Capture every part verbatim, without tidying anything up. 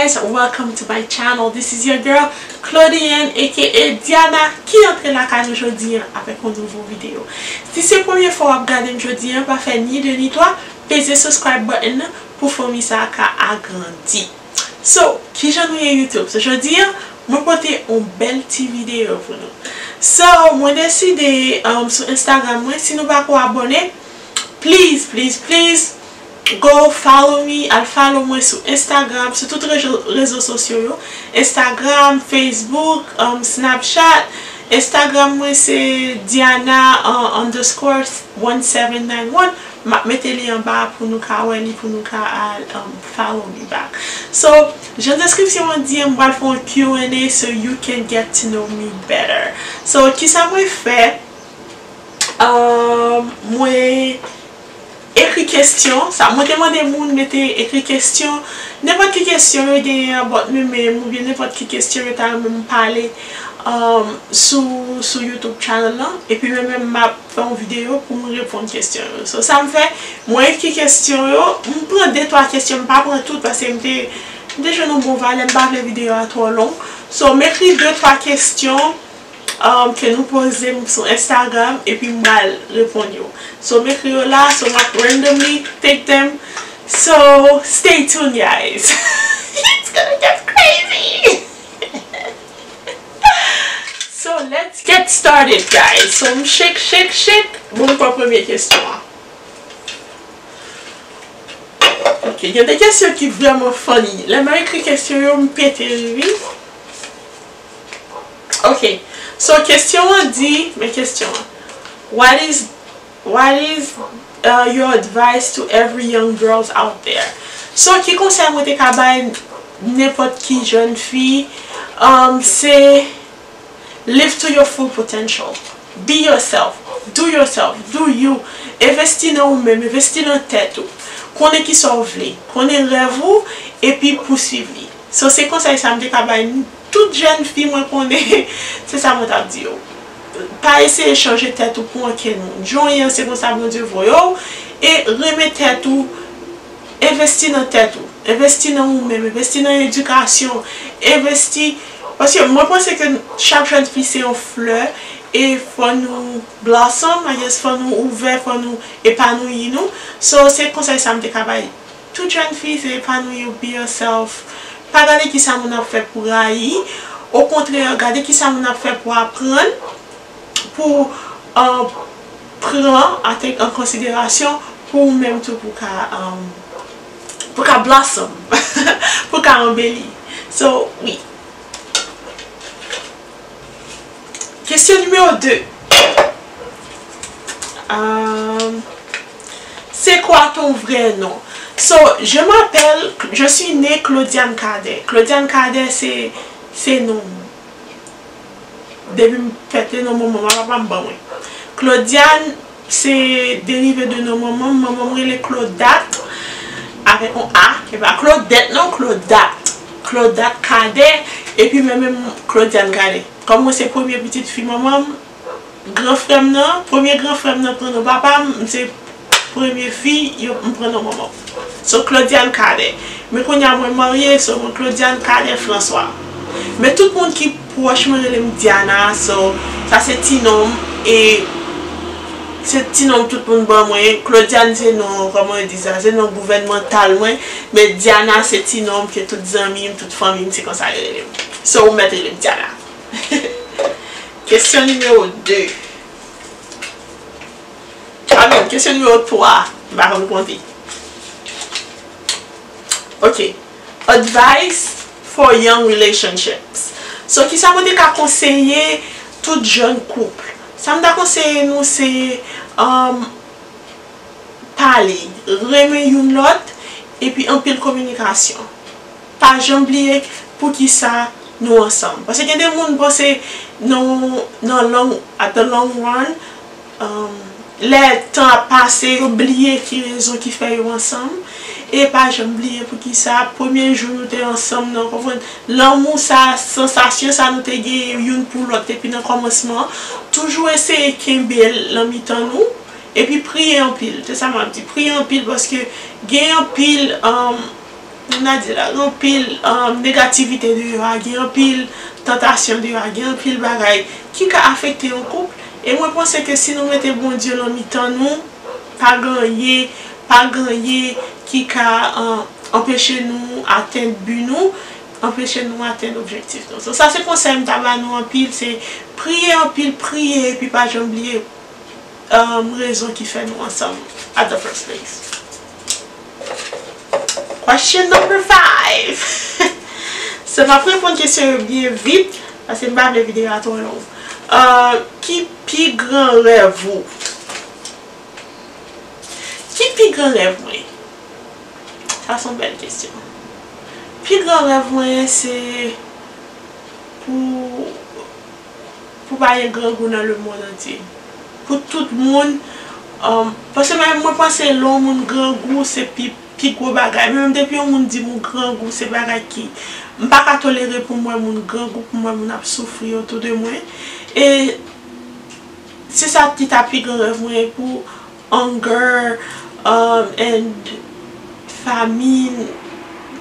Guys, welcome to my channel. This is your girl, Claudienne, aka Diana, ki antre lakay nou jodi an avèk yon nouvo videyo. Si se premye fwa w ap gade m jodi an, pa fè ni de ni twa, peze subscribe button nan pou fanmi sa a ka agrandi. So, kijan nou ye YouTube? So, jodi an, mwen pote yon bèl ti videyo pou nou. So, mwen deside, um, sou Instagram mwen, si nou pako abòne, please, please, please, go follow me, al follow mwen sou Instagram, sou tout rezo, rezo sosyo yo. Instagram, Facebook, um, Snapchat. Instagram mwen se Diana, uh, underscore one seven nine one. M ap mete li anba pou nou ka wè li, pou nou ka al, um, follow me back. So, jan deskripsyon an di an, m pral fè yon Q and A so you can get to know me better. So, kisa mwen fè? Um, mwen ekri kesyon, sa, mwen te mande moun mete, ekri kesyon, nenpòt ki kesyon yo genyen about me menm, oubyen nenpòt ki kesyon yo ta renmen m pale, um, sou, sou YouTube channel lan, epi mwen menm m ap fè yon videyo pou m reponn kesyon yo. So, sa m fè, mwen ekri kesyon yo, m pran de twa kesyon, m pa pran tout, paske m te, m te jwenn yon bon valè, m pa vle videyo a twò long. So, m ekri de twa kesyon, um, ke nou poze m sou Instagram, epi m al reponn yo. So, m ekri yo la, so m ap randomly pick them. So, stay tuned, guys. It's gonna get crazy. So, let's get started, guys. So, m shake, shake, shake. Bon, m pran premye kesyon an. Ok, gen de kesyon ki vrèman funny. Lè m ekri kesyon yo, m pete ri, wi. Ok, so kesyon an di, men kesyon an. What is, what is, uh, your advice to every young girls out there? So, ki konsèy mwen te ka bay nenpòt ki jèn fi? Um, se live to your full potential. Be yourself. Do yourself. Do you. Envesti nan ou menm. Envesti nan tèt ou. Konnen kisa w vle. Konnen rèv ou. Epi pouswiv li. So, se konsèy sa m te ka bay tout jèn fi mwen konnen. Se sa mwen t ap di yo. Pa eseye chanje tèt ou pou ankenn moun. Jan w ye an, se konsa Bondye voye w. E renmen tèt ou. Envesti nan tèt ou. Envesti nan ou menm. Envesti nan edikasyon. Envesti. Paske mwen panse ke chak jèn fi se yon flè. E fò nou blossom, I guess, fò nou ouvè, fò nou epanouyi nou. So, se konsèy sa m te ka bay tout jèn fi, se epanouyi w, be yourself. Pa gade kisa moun ap fè pou rayi. Okontrè, gade kisa moun ap fè pou aprann, pou, uh, pran an, an konsiderasyon pou ou menm tou, pou ka, um, pou ka blossom, pou ka anbeli. So, wi. Question numéro deux. Euh, c'est quoi ton vrai nom? So, je m'appelle, je suis née Claudiane Cadet. Claudiane Cadet, se, se non. Depi m fèt, se non manman m ak papa m ban mwen. Claudiane, se derive de non manman m. Manman m rele Claudate, avèk yon A. E pa Claudette non, Claudate. Claudate Cadet, epi mwen menm Claudiane Cadet. Kòm mwen se premye pitit fi manman m, gran frè m nan, premye gran frè m nan pran non papa m, m se premye fi, yo, m pran non manman m. So, Claudiane Cadet. Men kounye a mwen marye, so mwen Claudiane Cadet François. Men tout moun ki pwòch mwen rele m Diana, so sa se ti non m, e se ti non m tout moun ban mwen. Claudiane se non, kòman yo di sa, se non gouvènmantal mwen, men Diana se ti non m ke tout zanmi m, tout fanmi m, se konsa yo rele m. So, ou mèt rele m Diana. Kesyon nimewo de. Ah non, kesyon nimewo twa. M pa konn konte. Ok. Advice for young relationships. So, kisa mwen te ka konseye tout jèn koup? Sa m ta konseye nou se, um, pale, renmen youn lòt, epi anpil kominikasyon. Pa janm bliye poukisa nou ansanm. Paske gen de moun panse nan, nan long, at the long run, um, lè tan ap pase, yo bliye ki rezon ki fè yo ansanm. E pa janm bliye poukisa premye jou nou te ansanm nan, konprann? Lanmou sa, sansasyon sa nou te genyen youn pou lòt depi nan kòmansman an, toujou eseye kenbe l nan mitan nou. Epi priye anpil. Se sa m ap di. Priye anpil paske gen anpil, um, Jan m ta di la, gen anpil, um, negativite deyò a, gen anpil tantasyon deyò a, gen anpil bagay ki ka afekte yon koup. E mwen panse ke si nou mete Bondye nan mitan nou, pa gen anyen, pa gen anyen ki ka, um, anpeche nou atenn bi nou, anpeche nou atenn objektif nou. So, sa se konsèy m ta ba nou anpil, se priye anpil, priye, epi pa janm bliye, um, rezon ki fè nou ansanm at the first place. Question number five. So, m ap reponn kesyon yo byen vit, paske m pa vle videyo a twò long. Uh, ki pi gran rèv ou? Ki pi gran rèv mwen? Sa se yon bèl kesyon. Pi gran rèv mwen, se pou, pou pa gen grangou nan lemonn antye. Pou tout moun, um, paske mwen, mwen panse lè yon moun grangou, se pi, pi gwo bagay. Menm depi yon moun di m ou grangou, se bagay ki, m pa ka tolere pou m wè moun grangou, pou m wè moun ap soufri otou de mwen. E se sa ki ta pi gran rèv mwen, pou hunger, um, and famine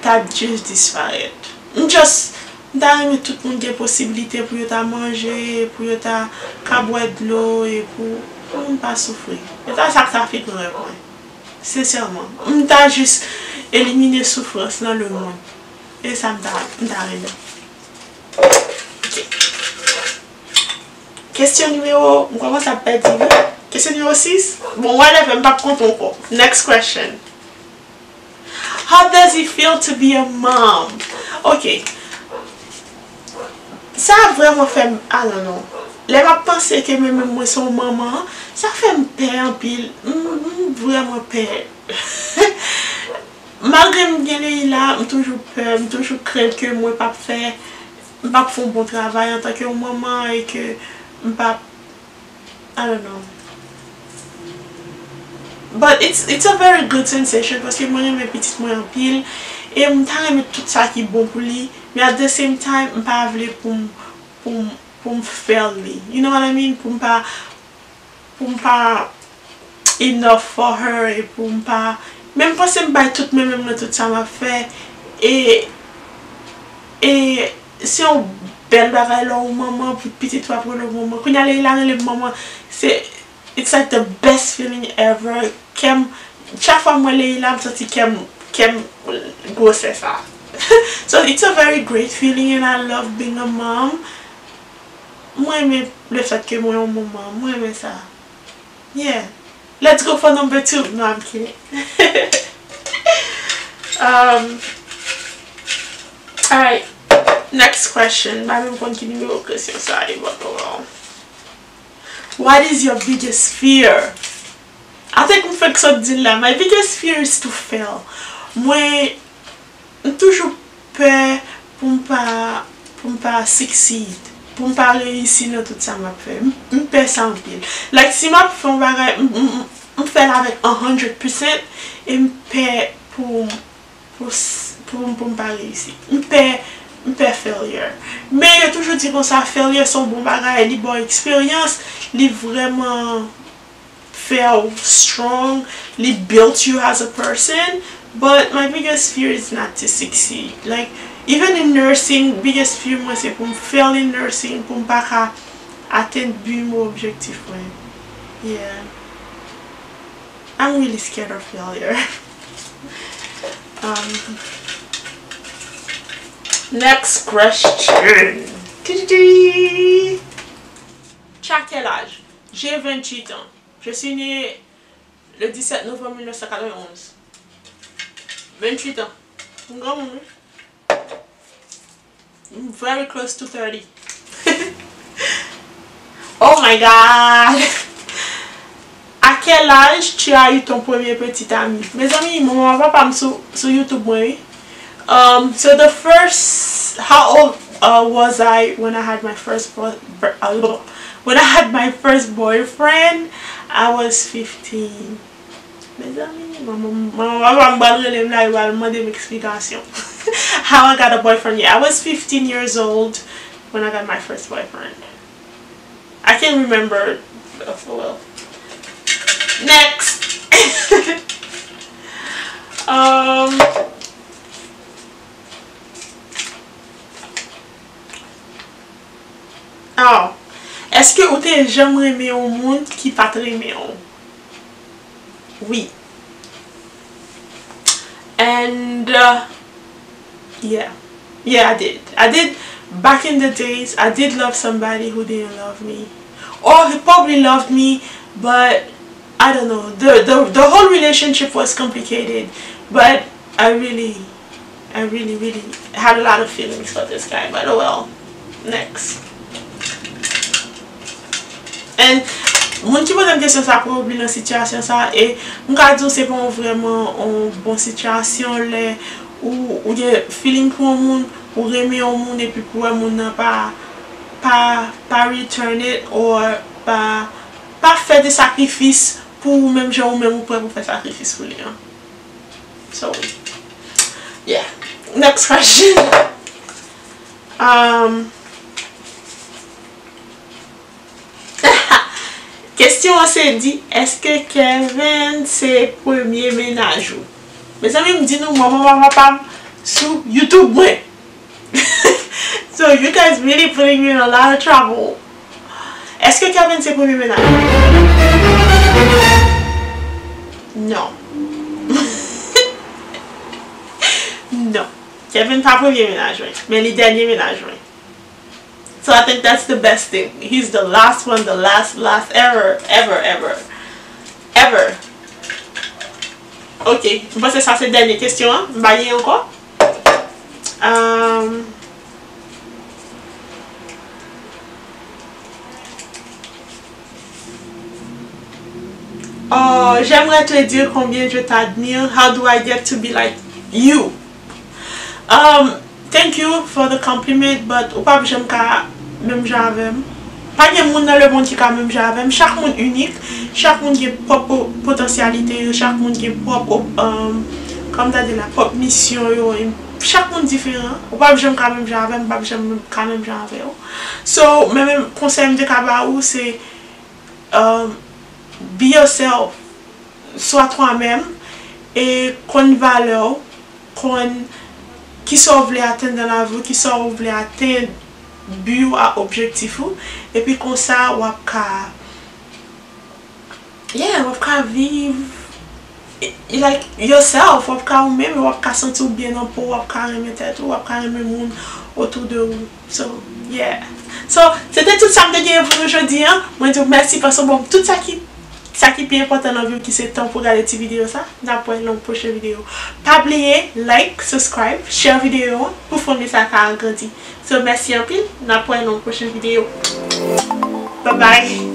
ta just disparèt. M just, m ta renmen tout moun gen posiblite pou yo ta manje, pou yo ta ka bwè dlo, e pou, pou moun pa soufri. E sa, sa k ta pi gran rèv mwen. Sensèman. M ta jis elimine soufrans nan lemonn. E sa m ta, m ta renmen. Ok. Kesyon nimewo, m kòmanse ap pèdi, wi. Kesyon nimewo sis. Bon, whatever, m p ap konte ankò. Next question. How does it feel to be a mom? Ok. Sa vrèman fè m, I don't know. Lè m ap panse ke mwen menm mwen se yon manman, sa fè m pè anpil. M, m vrèman pè. Malgre m gen Leila, m toujou pè, m toujou krent ke mwen p ap fè, m p ap fè yon bon travay antanke yon manman e ke m p ap, I don't know. But it's, it's a very good sensation paske mwen renmen pitit mwen anpil e m ta renmen tout sa ki bon pou li, men at the same time, m pa vle pou m, pou m, pou m fail li. You know what I mean? Pou m pa, pou m pa enough for her e pou m pa, men m panse m bay tout mwen menm nan tout sa m ap fè. E, e se yon bèl bagay lè w manman, pou pitit ou ap rele w manman. Kounye a Leila rele m manman, se, it's like the best feeling ever. Kè m, chak fwa m wè Leila, m santi kè m, kè m gwosè sa. So it's a very great feeling and I love being a mom. Mwen renmen le fèt ke mwen yon manman. Mwen renmen sa. Yeah. Let's go for number two. No, I'm kidding. Um, alright. Next question. M pa menm konn ki nimewo kesyon sa ye, but oh well. What is your biggest fear? I think m fèk sot di l la. My biggest fear is to fail. Mwen, m toujou pè pou m pa, pou m pa succeed, pou m pa reyisi nan tout sa m ap fè. M, m pè sa anpil. Like, si m ap fè yon bagay, m, m, m, m fè l avèk one hundred percent e m pè pou, pou, s-, pou, pou m pa reyisi. M pè, m pè failure. Men yo toujou di konsa, failure se yon bon bagay, li ba w eksperyans, li vrèman fè w strong, li build you as a person, but my biggest fear is not to succeed. Like, even in nursing, biggest fear mwen se pou m fail in nursing, pou m pa ka atenn bi mwen, objektif mwen. Yeah. I'm really scared of failure. Um, next question. Ti, ti, ti. Tu as quel âge? J'ai vingt-huit ans. Je suis né le dix-sept novembre mille neuf cent quatre-vingt-onze. Vingt-huit ans. M granmoun, wi. I'm very close to thirty. Oh my God! À quel âge tu as eu ton premier petit ami? Mezanmi, manman papa m sou, sou YouTube mwen, wi. Um, so the first, how old, uh, was I when I had my first boy, uh, when I had my first boyfriend? I was fifteen. Mezanmi, manman, manman papa m pral rele m la, yo pral mande m eksplikasyon. How I got a boyfriend? Yeah, I was fifteen years old when I got my first boyfriend. I can't remember. Oh, well. Next. Um, Oh. Èske ou te janm renmen yon moun ki pa t renmen w? Wi. And uh, yeah. Yeah, I did. I did. Back in the days, I did love somebody who didn't love me. Or he probably loved me, but I don't know. The, the, the whole relationship was complicated, but I really, I really, really had a lot of feelings for this guy. But oh well. Next. And moun ki poze m kesyon sa, pou oubli nan sitiyasyon sa, e m ka di w se pa yon vrèman yon bon sitiyasyon lè ou, ou gen feeling pou yon moun, ou renmen yon moun, epi pou wè moun nan pa, pa, pa return it, or pa, pa fè de sakrifis pou ou, menm jan ou menm ou prè pou fè sakrifis pou li an. So, yeah. Next question. Um, Kesyon an se di, èske Kevin se premye mennaj ou? Mezanmi, m di nou, manman papa m sou YouTube mwen. So you guys really putting me in a lot of trouble. Èske Kevin se premye mennaj ou? Non. Non. Kevin pa premye mennaj mwen, men li dènye mennaj mwen. So I think that's the best thing. He's the last one, the last, last ever, ever, ever, ever. Ok, m panse sa se dènye kesyon an. M pa gen ankò. Um, Oh, j'aimerais te dire combien je t'admire. How do I get to be like you? Um, thank you for the compliment, but ou p ap janm ka menm jan avè m. Pa gen moun nan lemonn ki ka menm jan avè m. Chak moun inik, chak moun gen pwòp po-, potansyalite yo, chak moun gen pwòp, um, kòm ta di la, pwòp misyon yo. Chak moun diferan. Ou p ap janm ka menm jan avè m, m p ap janm ka menm jan avè w. So, men menm konsèy m te ka ba ou, se, um, be yourself, swa twa menm, e konn valè w, konn kisa w vle atenn nan lavi w, kisa w vle atenn, bi w a objektif ou, epi konsa w ap ka, yeah, w ap ka viv, e, e, like, yourself, w ap ka ou menm, w ap ka santi w byen nan po w, w ap ka renmen tèt ou, w ap ka renmen moun otou de ou. So, yeah. So, se te tout sa m te genyen pou nou jodi an. Mwen di w mèsi paske w ban m tout sa ki, sa ki pi enpòtan nan vi w, ki se tan pou w gade ti videyo sa. N ap wè nan yon pwochen videyo. Pa bliye like, subscribe, share videyo an pou fanmi sa ka agrandi. So, mèsi anpil. N ap wè nan yon pwochen videyo. Bye bye.